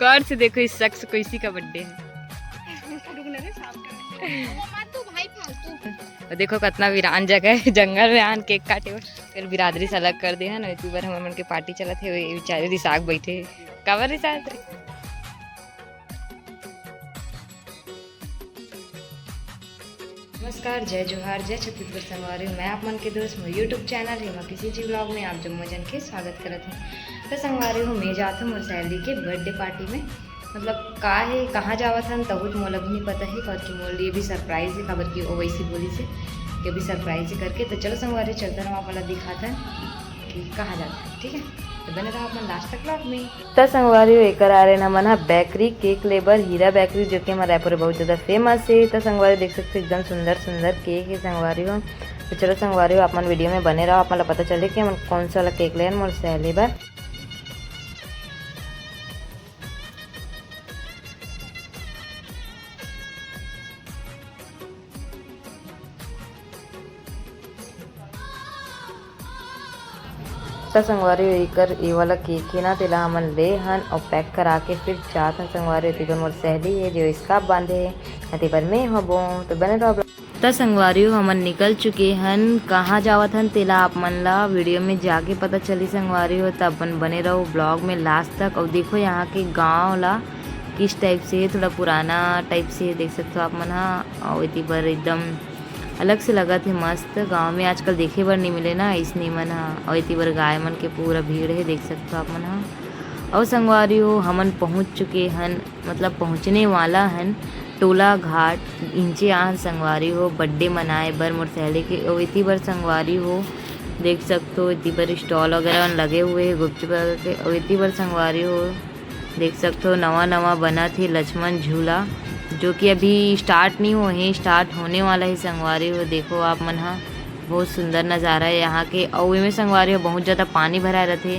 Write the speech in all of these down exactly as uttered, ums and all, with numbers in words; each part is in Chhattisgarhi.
गौर से देखो, इस शख्स को, इसी का बर्थडे है। रुक ना रे, साफ कर। वो मत दो भाई, फालतू। और देखो, कितना वीरान जगह है, जंगल में आन केक काटे बर। फिर बिरादरी से अलग कर दे है ना, इतनी बार हमर मन के पार्टी चलत है, वे बेचारे रिसाक बैठे हैं। काबर रिसात है? नमस्कार, जय जोहार, जय छत्तीसगढ़ संगवारी हो। मैं आप मन के दोस्त, मोर YouTube चैनल हेमा किसी जी व्लॉग में आप जम्मो जन के स्वागत करत हूँ। तो संगवारी हो, मैं जात हूँ मोर सहेली के बर्थडे पार्टी में। मतलब का है, कहाँ जावत हन, तहु तो मोला भी नहीं पता है, काबर कि मोर लिए भी सरप्राइज है, काबर कि वो वैसी बोली से कि अभी सरप्राइज है करके। तो चलो संगवारी, चलते ना, आप वाला दिखाता है कि कहाँ जाता है, ठीक है? तो बने रहो अपन लास्ट तक व्लॉग में। त संगवारी हो, एकर आ रहे ना मन ह बेकरी केक लेबर, हीरा बेकरी, जो कि हमारे रायपुर में बहुत ज्यादा फेमस है। त संगवारी देख सकते हो, एकदम सुंदर सुंदर केक है संगवारी हो। तो चलो संगवारी हो, आप मन वीडियो में बने रहो, आप मन ला पता चले कि हमन कौन सा वाला केक लेन मोर सहेली बर। त संगवारी हो, एकर ए वाला केक हे ना, तेला हमन ले हन अउ पैक करा के फिर जात हन संगवारी हो। तेकर मोर सहेली हे, जो स्कार्फ बांधे हे, तेकर मैं हबों। तो बने रहो। त संगवारी हो, हमन निकल चुके हन। कहाँ जावत हन, तेला आप मन ला वीडियो में जाके पता चली संगवारी हो। त अपन बने रहो व्लॉग में लास्ट तक। अउ देखो, यहाँ के गाँव ला किस टाइप से हे, थोड़ा पुराना टाइप से देख सकते हो आप मन हा। अउ एती बर एकदम अलग से लगत हे, मस्त। गाँव में आजकल देखे बर नहीं मिले ना इसने मन हा। अउ एती बर गाय मन के पूरा भीड़ हे, देख सकते हो आप मन हा। अउ संगवारी हो, हमन पहुँच चुके हन, मतलब पहुँचने वाला हन टोला घाट। इहिंचे आहन संगवारी हो, बर्थडे मनाए बर मोर सहेली के। अउ एती बर संगवारी हो, देख सकते हो, एती बर स्टॉल वगैरह लगे हुए हे गुपचुप वगैरह के। अउ एती बर संगवारी हो, देख सकते हो, नवा नवा बनत हे लक्ष्मण झूला, जो कि अभी स्टार्ट नहीं हुए हे, स्टार्ट होने वाला हे संगवारी हो। देखो आप मन हा, बहुत सुंदर नज़ारा हे यहाँ के। अउ एमे संगवारी हो, बहुत ज़्यादा पानी भराए रथे।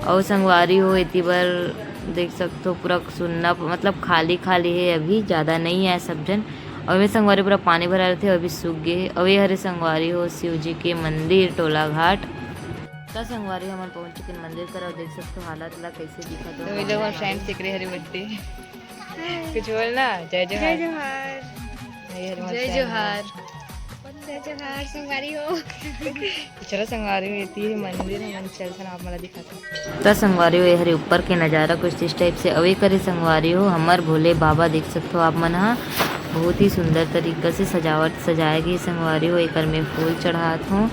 अउ संगवारी हो, एती बर देख सकते हो, पूरा सुन्ना, मतलब खाली खाली हे, अभी ज़्यादा नहीं आए सब जन। अउ एमे संगवारी पूरा पानी भराए रथे, अभी सूख गे हे। अउ ये हरे संगवारी हो, शिव जी के मंदिर टोला घाट। त संगवारी हो, हमन पहुँच चुके मंदिर करा, देख सकते हो हालत ला कैसे दिखत हे। तो ये लोग फ्रेंड्स एक रहे हरे बर्थडे। कुछ बोलना? जय जोहार। जय जोहार। जय जोहार। जय जोहार संगवारी हो। तो चलो संगवारी हो, एती हे मंदिर, हमन चलथन, आप मन ला दिखाथन। त संगवारी हो, ये हरे ऊपर के नज़ारा कुछ इस टाइप से। अउ ये करे संगवारी हो, हमर भोले बाबा देख सकते हो आप मन हा, बहुत ही सुंदर तरीका से सजावट सजाए गे संगवारी हो। एकर में फूल चढ़ात हों,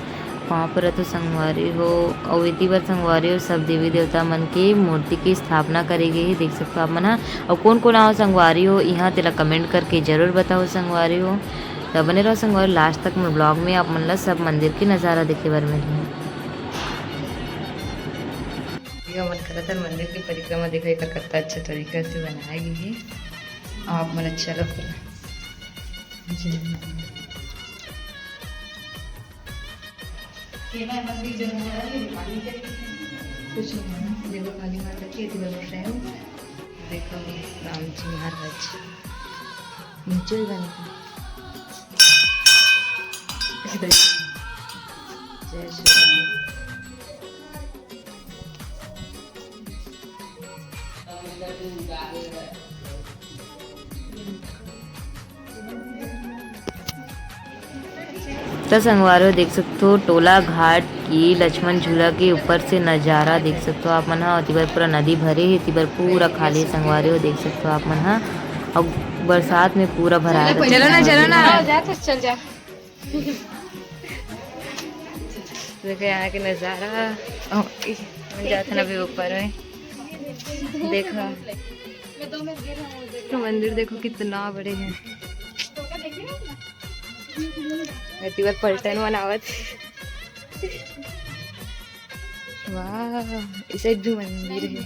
पाँव परत हों संगवारी हो। अउ एती बर संगवारी हो, सब देवी देवता मन के मूर्ति के स्थापना करे गे हे, देख सकते हो आप मन हा। अउ कौन कौन आओ संगवारी हो इहाँ, तेला कमेंट करके जरूर बताओ संगवारी हो। त बने रहो संगवारी लास्ट तक मोर ब्लॉग में, आप मन ला सब मंदिर के नज़ारा देखे बर मिलही। ये मन करत हे मंदिर की परिक्रमा, देखो एकर कत्ता अच्छा तरीका से बनाए गे हे। आप मन अच्छा लगता। कुछ नहीं है, देखो काली माता की इतनी बड़ी फ्रेम। देखो राम जी महाराज नीचे ही बने हैं। जय श्री राम। त संगवारी हो देख सकथो टोला घाट के लक्ष्मण झूला के ऊपर से नजारा देख सकथो आप मन ह। ओती बर पूरा नदी भरे हे, एती बर पूरा खाली हे संगवारी हो देख सकथो आप मन ह। अउ बरसात में पूरा भरा रहथे। चलो ना, चलो ना। जा तो चल जा। देखो यहाँ के नजारा। ओ, ई, हम जात हन अभी ऊपर में। देखो। तो मंदिर देखो कितना बड़े हे। एती बर पलटन बनावत। वाह, इस साइड भी मंदिर हे।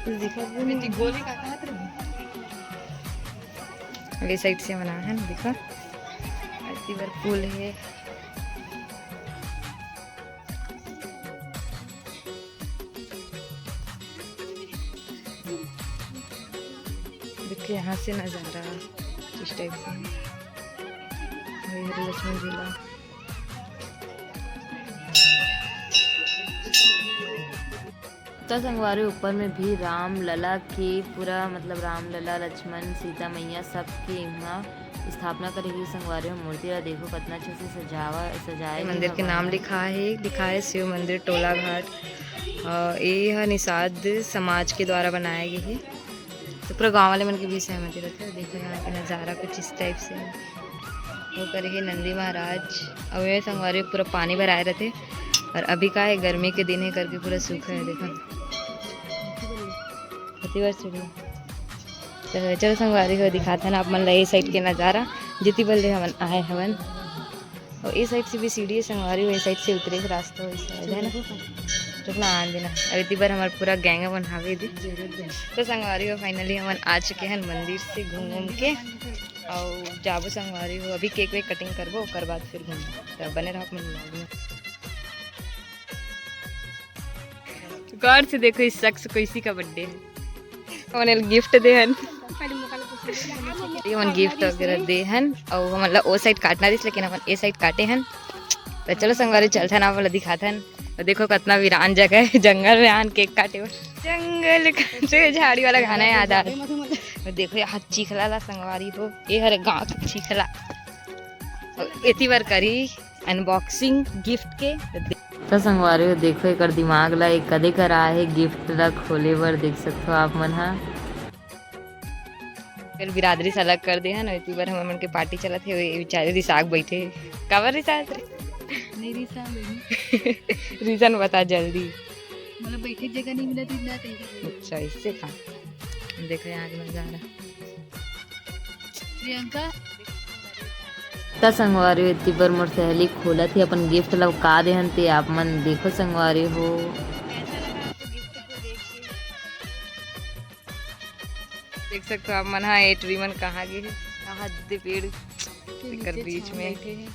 कुछ दिखत भी नहीं। गोली का कहत रहे? ये साइड से बना है ना, देखो। एती बर पुल हे। देखिए यहाँ से नज़ारा इस टाइप से, वही हरे लक्ष्मण झूला। त संगवारी, ऊपर में भी राम लला के पूरा, मतलब, राम लला, लक्ष्मण, सीता मैया, सबके इहाँ स्थापना करे गे संगवारी हो। मूर्ति ला देखो, कितना अच्छे से सजावा, सजाए गे मंदिर के भगवान नाम ला। लिखा है, लिखा है शिव मंदिर टोला घाट। अ, ये ह निषाद समाज के द्वारा बनाया गया है। तो पूरा गाँव वाले मन के भी सहमति रहथे। देखो यहाँ के नज़ारा कुछ इस टाइप से है। वो करे हे नंदी महाराज, अउ ये संगवारी पूरा पानी भराए रहथे। और अभी का है, गर्मी के दिन है करके पूरा सूखा है। देखो, अति बार सीढ़ी। तो चलो संगवारी हो, दिखाथन आप मन ला ये साइड के नज़ारा, जेती बर ले हमन आए हवन। और ये साइड से भी सीढ़ी है संगवारी हो, ये साइड से उतरे के रास्ता हो, इस साइड है ना। रुकना, आन देना। अब इतनी बार हमारा पूरा गैंग अपन हावे दे। तो संगवारी हो, finally हमन आ चुके हैं मंदिर से घूम घूम के। और जाबो संगवारी हो, अभी केक वेक कटिंग करबो, ओकर बाद फिर घूमबो। तो बने रहो अपने vlog में। गौर से देखो, इस शख्स को इसी का बर्थडे है। हमन एला गिफ्ट दे हन। ये हमन गिफ्ट वगैरह दे हन, अउ हमन ला ओ साइड काटना रिस, लेकिन हमन ए साइड काटे हन। तो चलो संगवारी, चलथन, आप ला दिखाथन। तो देखो, कितना वीरान जगह है, जंगल में आन केक काटे बर। जंगल काटे, झाड़ी वाला गाना याद आ रहा। देखो यहाँ चिखला ला संगवारी हो, ये हरे गाँव के चिखला। अउ एती बर करी अनबॉक्सिंग गिफ्ट के। तो संगवारी हो, देखो एकर दिमाग ला, एक कदे करा है गिफ्ट ला खोले बर, देख सकथो आप मन हा। फिर बिरादरी से अलग कर दे है ना, इतनी बार हमन के पार्टी चलत है, ये बेचारे रिसाग बैठे है। काबर रिसात रे? नहीं रिसा बहिनी। रीजन बता जल्दी। मतलब बैठे जगह नहीं मिला थी ना, तैसे। अच्छा, इससे का? देखो यहाँ के नजारा। प्रियंका। त संगवारी हो, इतनी बार मोर सहेली खोलत ही अपन गिफ्ट ला, का देहन ते आप मन देखो संगवारी हो। देख सकते हो आप मन, हाँ, ये ट्री मन कहाँ गे हे, कहाँ दे पेड़ एकर बीच में। बैठे हैं।